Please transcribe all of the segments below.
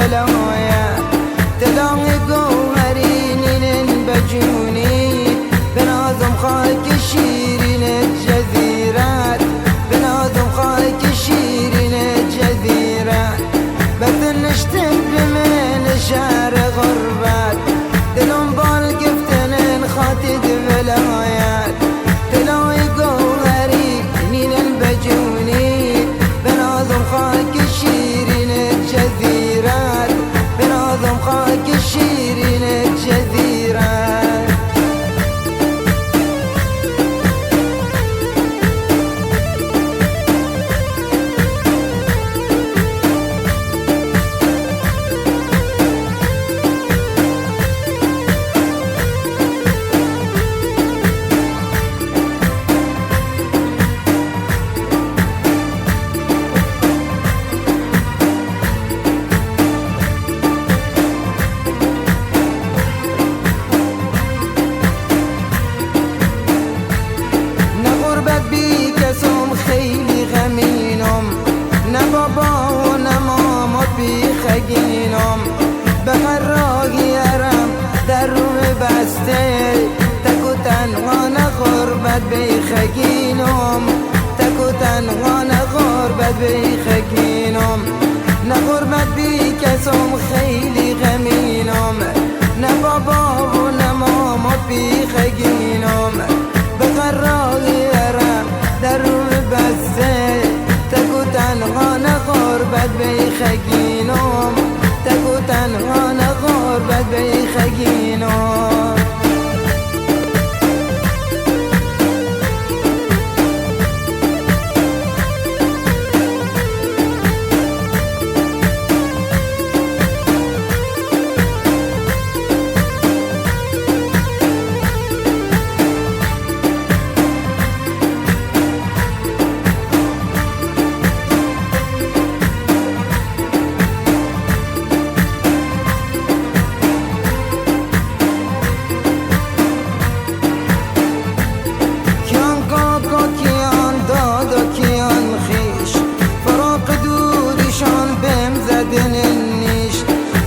ولایت، دلان گوهری نینن بجونی، بنازم خاک شیرین جزیرت، بنازم خاک شیرین جزیرت، بتنشتن بمن شهر غربت، دلم بال گفتنن خاطد ولایت، دلای گوهری نینن بجونی، بنازم خاک شیرین جزیرت، بنازم خاک شیرین جزیرت. نه غربت بی کسم خیلی غمینم، نه بابا و نه ماما بی خگینم، به هر راهی ارم در رو بسته، تک و تنها نه غربت بی خگینم، تک و تنها نه غربت بی خگینم، نه غربت بی کسم خیلی غمینم، نه بابا و نه ماما بی خگینم، به قراری ارم در رو بسته، تک و تنها نه غربت بی خگینم، تک و تنها نه غربت بی خگینم. کیان کاکا، کیان دادا، کیان خیش، فراق دوریشان بیم زدن نیش،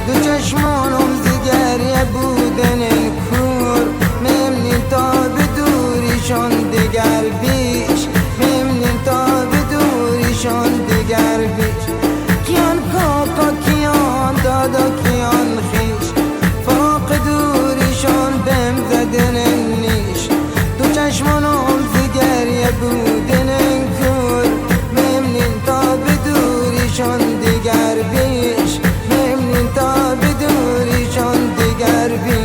دو چشمانم زگریه بودن کور، ممنین تا به دوریشان دگر بیش، ممنین تا به دوریشان دگر بیش. کیان کاکا، کیان دادا، کیان خیش، فراق دوریشان بیم زدن نیش، دو چشمانم زگریه بودن کور، ممنین تا به دوریشان دگر بیش، ممنین تا به دوریشان دگر بیش.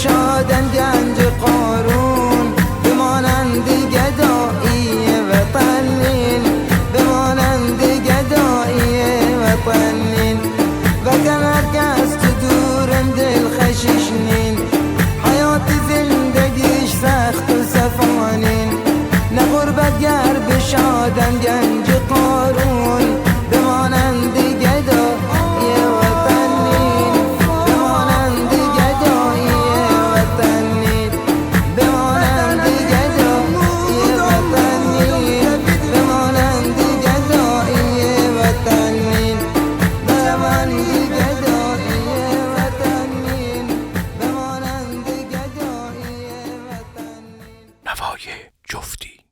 شادن گنج قارون، بمانند گدایی وطنین، بمانند گدایی وطنین. وطن هر کس تو دورن دل خشیش نین، حیات زندگیش سخت و صفانین. نه غربت گر بشادن گنج